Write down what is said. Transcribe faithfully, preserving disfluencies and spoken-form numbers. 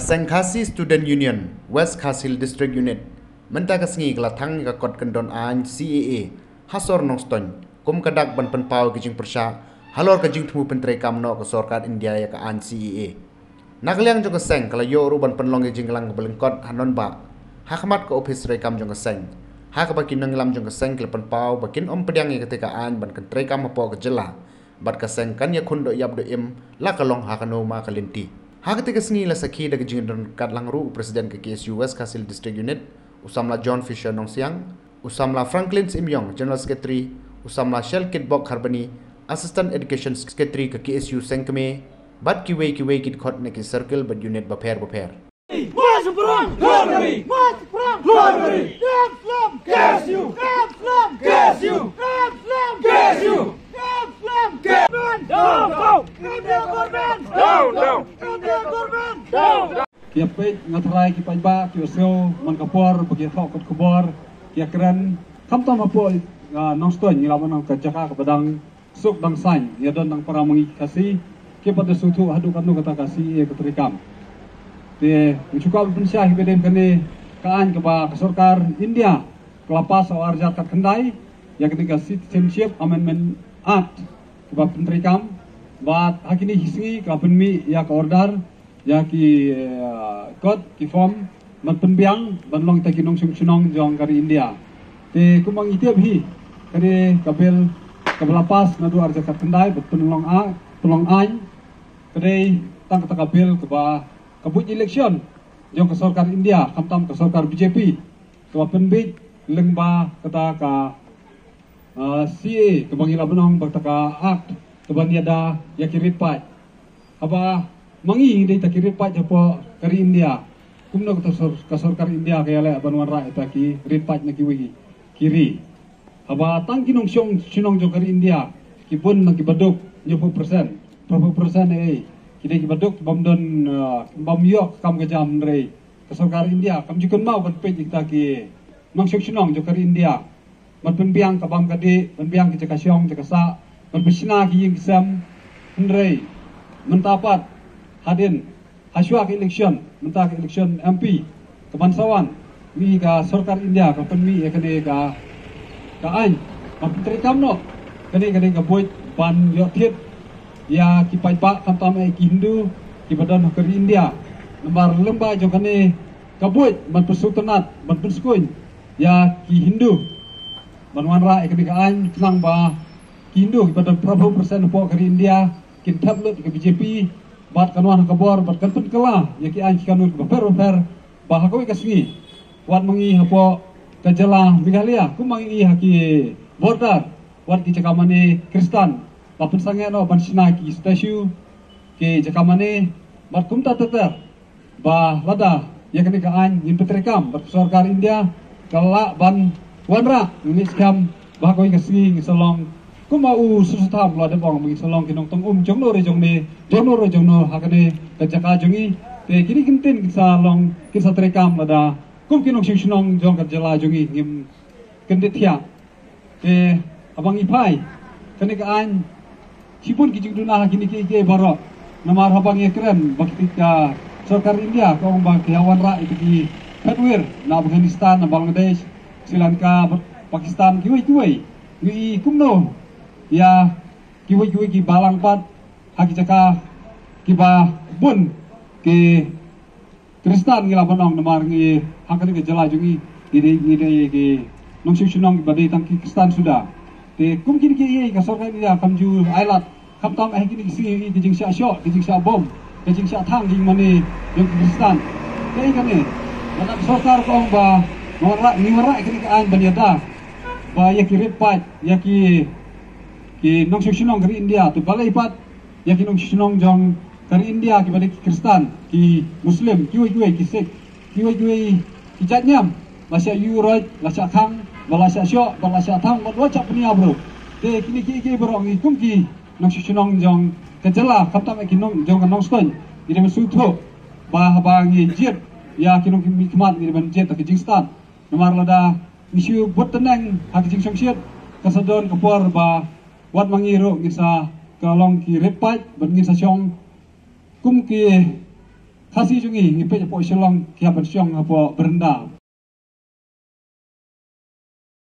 Seng Khasi Student Union, West Khasi Hills District Unit, mynta ka sngi ka la thang ïa ka kot kyndon aiñ C A A ha sor Nongstoiñ, kum ka dak ban pynpaw ki jingpyrshah halor ka jingthmu pyntreikam noh ka sorkar India ïa ka aiñ C A A. Na ka liang jong ka seng ka la ïoh ruh ban pynlong ïa ka jingïalang kaba lyngkot ha Nonbah, ha khmat ka ophis treikam jong ka seng, ha kaba ki nongïalam jong ka seng ki la pynpaw ba kin ym pdiang ïa katei ka aiñ ban kyntreikam hapoh ka jylla, bad ka seng kan ïakhun doh ïap doh im la ka long ha kano ma ka lynti. Ha katei ka sngi la sakhi da ka jingdon katlang ruh u President ka K S U West Khasi Hills District Unit, u samla John Fisher Nongsiang, u samla Franklin Syiemiong, General Secretary, u samla Shelkitbok Kharbani, Assistant Education Secretary ka K S U Sengkmie, bad kiwei kiwei ki dkhot na ki circle bad unit bapher bapher. March front! Glory! March front! Glory! Dam slam! K S U! Dam slam! K S U! Dam slam! K S U! Dam slam! Government! Down, down! Government! Down, down! Government! Down! Ki ïa peit, nga tharai ki paidbah ki ïohsngew man ka por ba ki ïa thoh kot khubor, ki ïa kren, khamtam hapoh, ah, Nongstoiñ, ngi lah ban ong ka jaka kaba dang suk dang saiñ, ïa don dang para ma ngi ki Khasi, ki pat da sngewthuh haduh katno kata ka C A A ka treikam. Te ngi shu kwah ban pynshai hi ba dei kane ka aiñ kaba ka sorkar India ka la pass ha u ar hajar khatkhyndai, ïa kane ka Citizenship Amendment Act kaba pyntreikam, bad ha kine ki sngi ka la pynmih ïa ka order, ïa ki, eh, kot, ki form, ban pynbiang ban long kita ki nongshong shnong jong ka ri India. Te kumba ngi tip hi, kane ka bill kaba la pass naduh ar hajar khatkhyndai, ban pynlong a, pynlong aiñ, ka dei tang kata ka bill kaba, ka buit election jong ka sorkar India, khamtam ka sorkar B J P, kaba pynbiej lyngba kata ka, ah, C A A, kaba ngi lah ban ong ba kata ka act kaban ïada ïa ki rit paid. Haba ma ngi ngi dei kita ki rit paid hapoh ka ri India, kumno kata sor-, ka sorkar India ka ïaleh ban wanrah ïa kita ki rit paid na kiwei ki ri? Haba tang ki nongshong shnong jong ka ri India ki bun na ki baduk, hynñiewphew percent, phra phew percent, eh, ki dei ki baduk, bym don, ah, bym ïoh kam ka jam, hynrei ka sorkar India kam ju kynmaw ban peit ïa kita ki nongshong shnong jong ka ri India, ban pynbiang ka bam ka dih, pynbiang ki jaka shong jaka sah, ban pynshna ki ïing ki sem. Hynrei mynta pat, hadien, hashwa ka election, mynta ka election M P kaban sa wan, ngi ka sorkar India ka pynmih ïa kane ka, ka aiñ ban pyntreikam noh. Kane ka dei ka buit ban ïoh thied ïa ki paidbah, khamtam eh ki Hindu kiba don ha ka ri India. Namar lyngba jong kane ka buit ban pynsngewtynnat, ban pynskuiñ ïa ki Hindu ban wanrah ïa kane ka aiñ, khnang ba ki Hindu kiba don phra phew percent hapoh ka ri India kin thep lut ïa ka B J P, bad kan wan ha ka bor, bad kan pynkylla ïa ki aiñ ki kanun kiba pher bapher, ba ha kawei ka sngi, wat ma ngi hapoh ka jylla Meghalaya, kum ma ngi ha ki border, wat ki jaka mane Khristan la pynsangeh noh ban shna ki statue, ki jaka mane, bad kumta ter ter, ba lada ïa kane ka aiñ ngin pyntreikam, bad ka sorkar India ka lah ban wanrah, ngi ngeit skhem ba ha kawei ka sngi ngin sa long kumba u Sir Sutha Mla u la dep ong, ba ngin sa long ki nongtong um jongno re jongne, jongno re jongno ha kane ka jaka jong ngi. Te kine ki kyntien kin sa long, kin sa treikam lada kum ki nongshong shnong jong ka jylla jong ngi ngim kyndit thiah. Te haba ngi phai, kane ka aiñ, shibun ki jingduna ha kine kiei kiei baroh. Namar haba ngi kren ba kita ka sorkar India ka ong ba ki ïa wanrah ïa ki phetwir na Afghanistan, na Bangladesh, Sri Lanka, Pakistan, kiwei kiwei. Ngi i kumno ïa kiwei kiwei ki balang pat ha ki jaka kiba bun ki Khristan, ngi lah ban ong, namar ngi ha kane ka jylla jong ngi, ngi dei, ngi dei ki nongshong shnong kiba dei tang ki Khristan suda. Te kum kine kiei kiei ka sorkar India kam ju ai lad, khamtam eh kine ki sngi, ki jingshah shoh, ki jingshah bom, ki jingshah thang jingmane jong ki Khristan. Te kane, lada ka sorkar ka ong ba ngi wanrah, ngi wanrah ïa kane ka aiñ ban ïada ba ïa ki rit paid, ïa ki, ki nongshong shnong ka ri India, te balei pat ïa ki nongshong shnong jong ka ri India kiba dei ki Khristan, ki Muslim, kiwei kiwei, ki Sikh, kiwei kiwei ki jait niam, la shah ïuh roit, la shah khang, ba la shah shoh, ba la shah thang, ba la shah pynïap ruh. Te kine kiei kiei baroh ngi kum ki nongshong shnong jong ka jylla, khamtam eh ki nong jong ka Nongstoiñ, ngi dei ban sngewthuh ba haba ngi jied ïa ki nongmihkhmat, ngi dei ban jied da ka jingstad. Namar lada ngi shu bud tneng ha ka jingshongshit, kan sa don ka por ba wat ma ngi ruh ngin sa kylla long ki rit paid, bad ngin sa shong kum ki Khasi jong ngi, ngi peit hapoh Shillong, ki hap ban shong hapoh beranda.